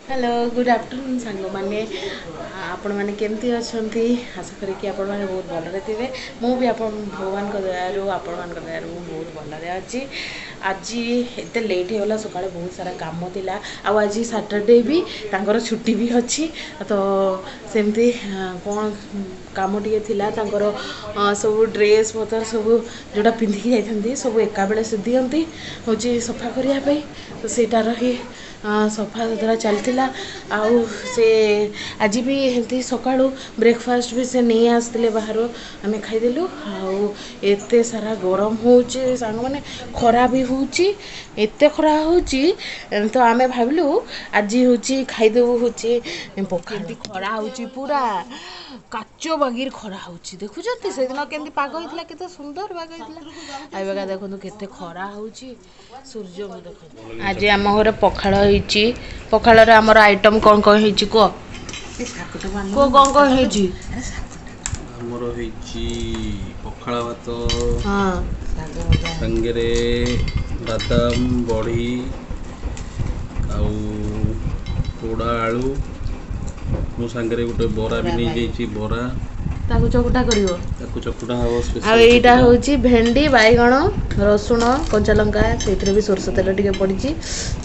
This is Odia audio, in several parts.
ହ୍ୟାଲୋ, ଗୁଡ୍ ଆଫ୍ଟରନୁନ୍ ସାଙ୍ଗମାନେ। ଆପଣମାନେ କେମିତି ଅଛନ୍ତି? ଆଶା କରିକି ଆପଣମାନେ ବହୁତ ଭଲରେ ଥିବେ। ମୁଁ ବି ଆପଣ ଭଗବାନଙ୍କ ଦୟାରୁ, ଆପଣମାନଙ୍କ ଦୟାରୁ ମୁଁ ବହୁତ ଭଲରେ ଅଛି। ଆଜି ଏତେ ଲେଟ୍ ହେଇଗଲା, ସକାଳେ ବହୁତ ସାରା କାମ ଥିଲା ଆଉ ଆଜି ସାଟରଡେ ବି, ତାଙ୍କର ଛୁଟି ବି ଅଛି। ତ ସେମିତି କ'ଣ କାମ ଟିକେ ଥିଲା। ତାଙ୍କର ସବୁ ଡ୍ରେସ୍ ପତ୍ର ସବୁ ଯେଉଁଟା ପିନ୍ଧିକି ଯାଇଥାନ୍ତି, ସବୁ ଏକାବେଳେ ସେ ଦିଅନ୍ତି ହେଉଛି ସଫା କରିବା ପାଇଁ। ତ ସେଇଟାର ହିଁ ସଫା ସୁତୁରା ଚାଲିଥିଲା। ଆଉ ସେ ଆଜି ବି ଏମିତି ସକାଳୁ ବ୍ରେକଫାଷ୍ଟ ବି ସେ ନେଇ ଆସିଥିଲେ ବାହାରୁ, ଆମେ ଖାଇଦେଲୁ। ଆଉ ଏତେ ସାରା ଗରମ ହେଉଛି ସାଙ୍ଗମାନେ, ଖରା ବି ହେଉଛି, ଏତେ ଖରା ହେଉଛି। ତ ଆମେ ଭାବିଲୁ ଆଜି ହେଉଛି ଖାଇଦେବୁ ହେଉଛି ପଖାଳ। ଖରା ହେଉଛି, ପୁରା କାଚ ବାଗିର ଖରା ହେଉଛି। ଦେଖୁଛନ୍ତି ସେଦିନ କେମିତି ପାଗ ହେଇଥିଲା, କେତେ ସୁନ୍ଦର ପାଗ ହେଇଥିଲା। ଏବେକା ଦେଖନ୍ତୁ କେତେ ଖରା ହେଉଛି, ସୂର୍ଯ୍ୟଙ୍କୁ ଦେଖନ୍ତୁ। ଆଜି ଆମ ଘରେ ପଖାଳ ହେଇଛି। ପଖାଳରେ ଆମର ଆଇଟମ୍ କ'ଣ କ'ଣ ହେଇଛି କୁହ, କୁହ କ'ଣ କ'ଣ ହେଇଛି? ଆମର ହେଇଛି ପଖାଳ ଭାତ, ସାଙ୍ଗରେ ବାଦାମ ବଢ଼ି ଆଉ ପୋଡ଼ା ଆଳୁ। ମୁଁ ସାଙ୍ଗରେ ଗୋଟେ ବରା ବି ନେଇଯାଇଛି, ବରା ତାକୁ ଚକୁଟା କରିବ, ତାକୁ ଚକୁଟା ହବ। ଆଉ ଏଇଟା ହେଉଛି ଭେଣ୍ଡି, ବାଇଗଣ, ରସୁଣ, କଞ୍ଚା ଲଙ୍କା, ସେଇଥିରେ ବି ସୋରିଷ ତେଲ ଟିକେ ପଡ଼ିଛି,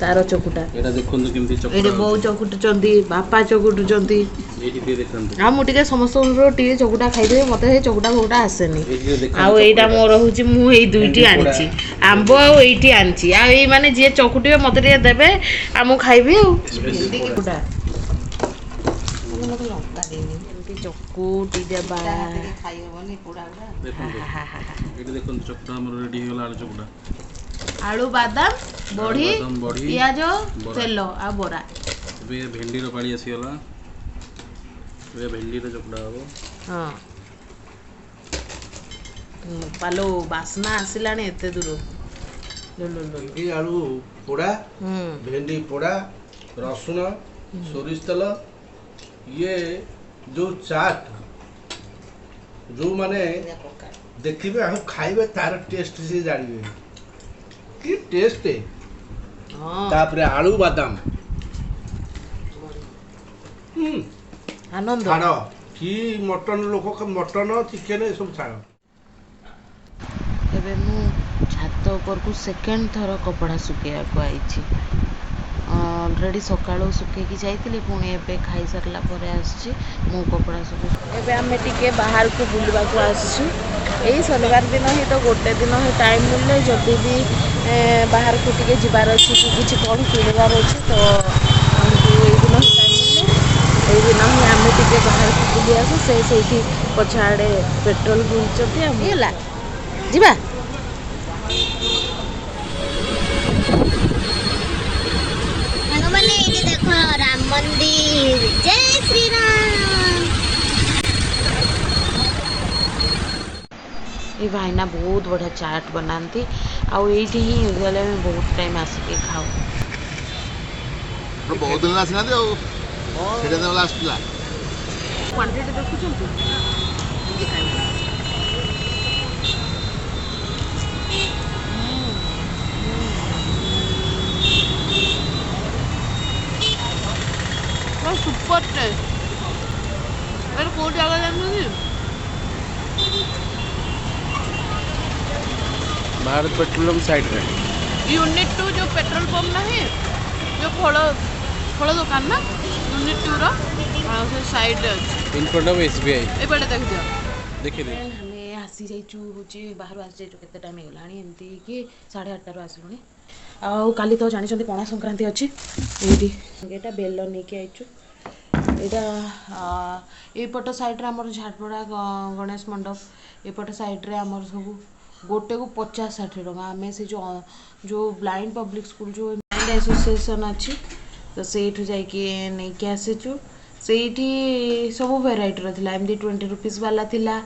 ତାର ଚକୁଟା। ଏଇଟା ଦେଖନ୍ତୁ କେମିତି ଚକୁଟା। ଏଇଠି ବୋଉ ଚକୁଟୁଛନ୍ତି, ବାପା ଚକୁଟୁଛନ୍ତି। ଏଇଠି ଟିକେ ଦେଖନ୍ତୁ। ଆଉ ମୁଁ ଟିକେ ସମସ୍ତଙ୍କର ଟିକେ ଚକୁଟା ଖାଇଦେବି, ମୋତେ ସେ ଚକୁଟା ଫକୁଟା ଆସେନି। ଆଉ ଏଇଟା ମୋର ହେଉଛି, ମୁଁ ଏଇ ଦୁଇଟି ଆଣିଛି ଆମ୍ବ ଆଉ ଏଇଟି ଆଣିଛି। ଆଉ ଏଇ ମାନେ ଯିଏ ଚକୁଟିବେ ମୋତେ ଟିକେ ଦେବେ, ଆଉ ମୁଁ ଖାଇବି। ଆଉ ଚକୁଟା ମୋତେ ଲଙ୍କା ଦେଇନି, ଏମିତି ଚକୁଟି ଦେବା। ଏଇଠି ଦେଖନ୍ତୁ, ଚକୁଟା ଆମର ରେଡି ହେଇଗଲା, ଆଳୁ ଚକୁଟା। ଆଳୁ, ବାଦାମ, ବଢି, ପିଆଜ, ତେଲ ଆଉ ବରା। ଏବେ ଭେଣ୍ଡିର ପାଳି ଆସିଗଲା, ଏବେ ଭେଣ୍ଡିର ଚକୁଟା ହବ। ହଁ ପାଲୋ, ବାସ୍ନା ଆସିଲାଣି ଏତେ ଦୂର। ଭେଣ୍ଡି ଆଳୁ ପୋଡ଼ା, ଭେଣ୍ଡି ପୋଡ଼ା, ରସୁଣ, ସୋରିଷ ତେଲ, ଇଏ ଯୋଉ ଚାଟ୍, ଯୋଉମାନେ ଦେଖିବେ ଆଉ ଖାଇବେ ତାର ଟେଷ୍ଟ ସିଏ ଜାଣିବେ କି ଟେଷ୍ଟ। ତାପରେ ଆଳୁ ବାଦାମ ଆନନ୍ଦ ଛାଡ଼ କି ମଟନ, ଲୋକ ମଟନ ଚିକେନ ଏସବୁ ଛାଡ଼। ଏବେ ମୁଁ ଛାତ ଉପରକୁ ସେକେଣ୍ଡ ଥର କପଡ଼ା ଶୁଖେଇବାକୁ ଆଇଛି। ଅଲରେଡ଼ି ସକାଳୁ ଶୁଖେଇକି ଯାଇଥିଲି, ପୁଣି ଏବେ ଖାଇସାରିଲା ପରେ ଆସିଛି ମୁଁ କପଡ଼ା ସବୁ। ଏବେ ଆମେ ଟିକେ ବାହାରକୁ ବୁଲିବାକୁ ଆସିଛୁ। ଏଇ ଶନିବାର ଦିନ ହିଁ ତ ଗୋଟେ ଦିନ ହିଁ ଟାଇମ୍ ମିଳିଲେ, ଯଦି ବି ବାହାରକୁ ଟିକେ ଯିବାର ଅଛି କି କିଛି କ'ଣ କିଣିବାର ଅଛି, ତ ଆମକୁ ଏଇ ଦିନ ହିଁ ଟାଇମ୍ ମିଳିଲେ, ଏଇ ଦିନ ହିଁ ଆମେ ଟିକେ ବାହାରକୁ ବୁଲି ଆସୁ। ସେ ସେଇଠି ପଛ ଆଡ଼େ ପେଟ୍ରୋଲ ବୁଲୁଛନ୍ତି। ଆଉ ହେଲା ଯିବା। ସାଙ୍ଗମାନେ, ଏଇଠି ଦେଖ ରାମ ମନ୍ଦିର। ଜୟ ଶ୍ରୀରାମ। ଏ ଭାଇନା ବହୁତ ବଢ଼ିଆ ଚାଟ୍ ବନାନ୍ତି ଆଉ ଏଇଠି ହିଁ ୟୁଜୁଆଲି ଆମେ ବହୁତ ଟାଇମ୍ ଆସିକି ଖାଉ। ବହୁତ ଦିନ ଆସିନାହାନ୍ତି, ଆଉ ସେଇଟା ତ ଲାଷ୍ଟ ଥିଲା। କ୍ୱାଣ୍ଟିଟି ଦେଖୁଛନ୍ତି। Super test. ଏଇଟା କୋଉ ଜାଗା ଜାଣିଛନ୍ତି? ଭାରତ ପେଟ୍ରୋଲିୟମ ସାଇଡ୍ରେ ୟୁନିଟ୍ 2 ଯୋଉ ପେଟ୍ରୋଲ ପମ୍ପ ନାହିଁ, ଯୋଉ ଫଳ ଫଳ ଦୋକାନ ନା, ୟୁନିଟ୍ 2ର ସେ ସାଇଡ୍ରେ ଅଛି, ଇନ୍ ଫ୍ରଣ୍ଟ ଅଫ୍ SBI। ଏପଟେ ଦେଖିଦିଅ। ଦେଖିଦେ। ଆମେ ଆସିଯାଇଛୁ ହେଉଛି, ବାହାରୁ ଆସିଯାଇଛୁ। କେତେ ଟାଇମ୍ ହେଇଗଲାଣି, ଏମିତି କି 8:30ରୁ ଆସିଲୁଣି। ଆଉ କାଲି ତ ଜାଣିଛନ୍ତି ପଣା ସଂକ୍ରାନ୍ତି ଅଛି। ଏଇଠି ଏଇଟା ବେଲ ନେଇକି ଆଇଛୁ। ଏଇଟା ଏଇପଟ ସାଇଡ଼୍ରେ ଆମର ଝାଡ଼ପଡ଼ା ଗଣେଶ ମଣ୍ଡପ, ଏପଟ ସାଇଡ଼୍ରେ ଆମର ସବୁ ଗୋଟେକୁ 50-60 ଟଙ୍କା। ଆମେ ସେ ଯେଉଁ ବ୍ଲାଇଣ୍ଡ ପବ୍ଲିକ୍ ସ୍କୁଲ, ଯେଉଁ ବ୍ଲାଇଣ୍ଡ ଆସୋସିଏସନ୍ ଅଛି, ତ ସେଇଠୁ ଯାଇକି ନେଇକି ଆସିଛୁ। ସେଇଠି ସବୁ ଭେରାଇଟିର ଥିଲା। ଏମିତି 20 ରୁପିଜ୍ ବାଲା ଥିଲା,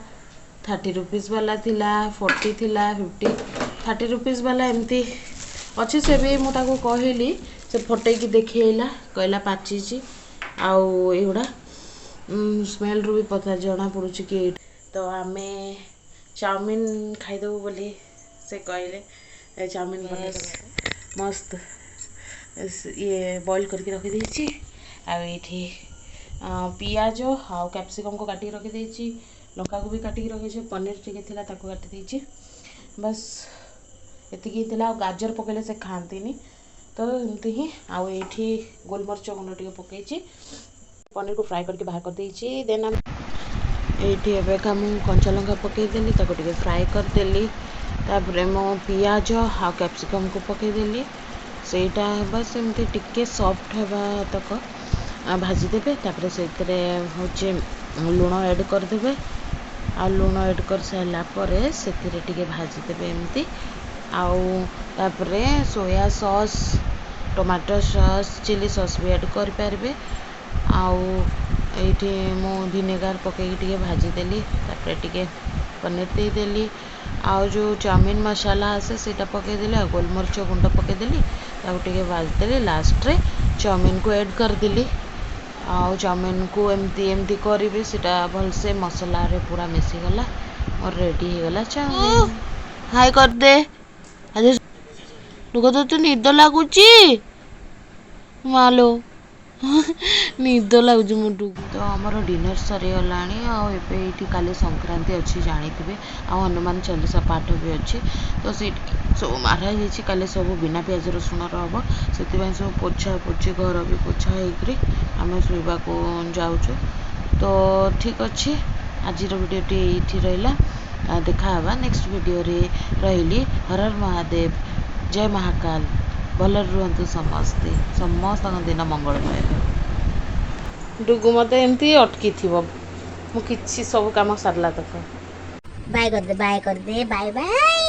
30 ରୁପିଜ୍ ବାଲା ଥିଲା, 40 ଥିଲା, 50, 30 ରୁପିଜ୍ ବାଲା ଏମିତି ଅଛି। ସେ ବି ମୁଁ ତାକୁ କହିଲି, ସେ ଫଟେଇକି ଦେଖେଇଲା, କହିଲା ପାଚିଛି। ଆଉ ଏଇଗୁଡ଼ା ସ୍ମେଲ୍ରୁ ବି ପତା ଜଣା ପଡ଼ୁଛି କି। ତ ଆମେ ଚାଉମିନ ଖାଇଦେବୁ ବୋଲି ସେ କହିଲେ, ଚାଉମିନ ବନେଇ ମସ୍ତ ଇଏ ବଏଲ୍ କରିକି ରଖିଦେଇଛି। ଆଉ ଏଇଠି ପିଆଜ ଆଉ କ୍ୟାପ୍ସିକମ୍କୁ କାଟିକି ରଖିଦେଇଛି, ଲଙ୍କାକୁ ବି କାଟିକି ରଖିଛି, ପନିର ଟିକେ ଥିଲା ତାକୁ କାଟି ଦେଇଛି। ବାସ୍, ଏତିକି ଥିଲା। ଆଉ ଗାଜର ପକେଇଲେ ସେ ଖାଆନ୍ତିନି, ତ ଏମିତି ହିଁ। ଆଉ ଏଇଠି ଗୋଲମରିଚ ଗୁଣ୍ଡ ଟିକେ ପକେଇଛି। ପନିରକୁ ଫ୍ରାଏ କରିକି ବାହାର କରିଦେଇଛି। ଦେନ୍ ଆମେ ଏଇଠି ଏବେକା ମୁଁ କଞ୍ଚା ଲଙ୍କା ପକେଇଦେଲି, ତାକୁ ଟିକେ ଫ୍ରାଏ କରିଦେଲି। ତାପରେ ମୁଁ ପିଆଜ ଆଉ କ୍ୟାପ୍ସିକମ୍କୁ ପକେଇଦେଲି। ସେଇଟା ବାସ୍ ଏମିତି ଟିକେ ସଫ୍ଟ ହେବା ତକ ଭାଜିଦେବେ। ତାପରେ ସେଇଥିରେ ହେଉଛି ଲୁଣ ଆଡ଼୍ କରିଦେବେ। ଆଉ ଲୁଣ ଆଡ଼୍ କରିସାରିଲା ପରେ ସେଥିରେ ଟିକେ ଭାଜିଦେବେ ଏମିତି। ଆଉ ତାପରେ soya sauce, tomato sauce, chilli sauce ବି ଆଡ଼୍ କରିପାରିବେ। ଆଉ ଏଇଠି ମୁଁ ଭିନେଗାର ପକେଇକି ଟିକେ ଭାଜିଦେଲି। ତାପରେ ଟିକେ ପନିର ଦେଇଦେଲି। ଆଉ ଯେଉଁ ଚାଉମିନ ମସଲା ଆସେ, ସେଇଟା ପକେଇଦେଲି। ଆଉ ଗୋଲମରିଚ ଗୁଣ୍ଡ ପକେଇଦେଲି, ତାକୁ ଟିକେ ଭାଜିଦେଲି। ଲାଷ୍ଟରେ ଚାଉମିନକୁ ଆଡ଼୍ କରିଦେଲି। ଆଉ ଚାଉମିନକୁ ଏମିତି ଏମିତି କରିବି, ସେଇଟା ଭଲସେ ମସଲାରେ ପୁରା ମିଶିଗଲା। ମୋର ରେଡ଼ି ହେଇଗଲା ଚାଉମିନ। ହାଇ କରିଦେ ଆଜି। ଲୋକ, ତୋତେ ନିଦ ଲାଗୁଛି ମାଲୋ? ନିଦ ଲାଗୁଛି ମୁଣ୍ଡକୁ। ତ ଆମର ଡିନର୍ ସରିଗଲାଣି। ଆଉ ଏବେ ଏଇଠି କାଲି ସଂକ୍ରାନ୍ତି ଅଛି ଜାଣିଥିବେ, ଆଉ ହନୁମାନ ଚାଳିଶା ପାଠ ବି ଅଛି, ତ ସେଇଠି ସବୁ ମାରା ହେଇଯାଇଛି। କାଲି ସବୁ ବିନା ପିଆଜ ରସୁଣର ହେବ, ସେଥିପାଇଁ ସବୁ ପୋଛା ପୋଛି, ଘର ବି ପୋଛା ହେଇକରି ଆମେ ଶୋଇବାକୁ ଯାଉଛୁ। ତ ଠିକ୍ ଅଛି, ଆଜିର ଭିଡ଼ିଓଟି ଏଇଠି ରହିଲା। ଦେଖା ହେବା ନେକ୍ସଟ ଭିଡ଼ିଓରେ। ରହିଲି। ହର ହର ମହାଦେବ, ଜୟ ମହାକାଲ। ଭଲରେ ରୁହନ୍ତୁ ସମସ୍ତେ, ସମସ୍ତଙ୍କ ଦିନ ମଙ୍ଗଳମୟ ହେଉ। ଡୁଗୁ ମୋତେ ଏମିତି ଅଟକିଥିବ, ମୁଁ କିଛି ସବୁ କାମ ସାରିଲା ତକ। ବାଏ କରିଦେ, ବାଏ କରିଦେ, ବାଏ ବାଏ।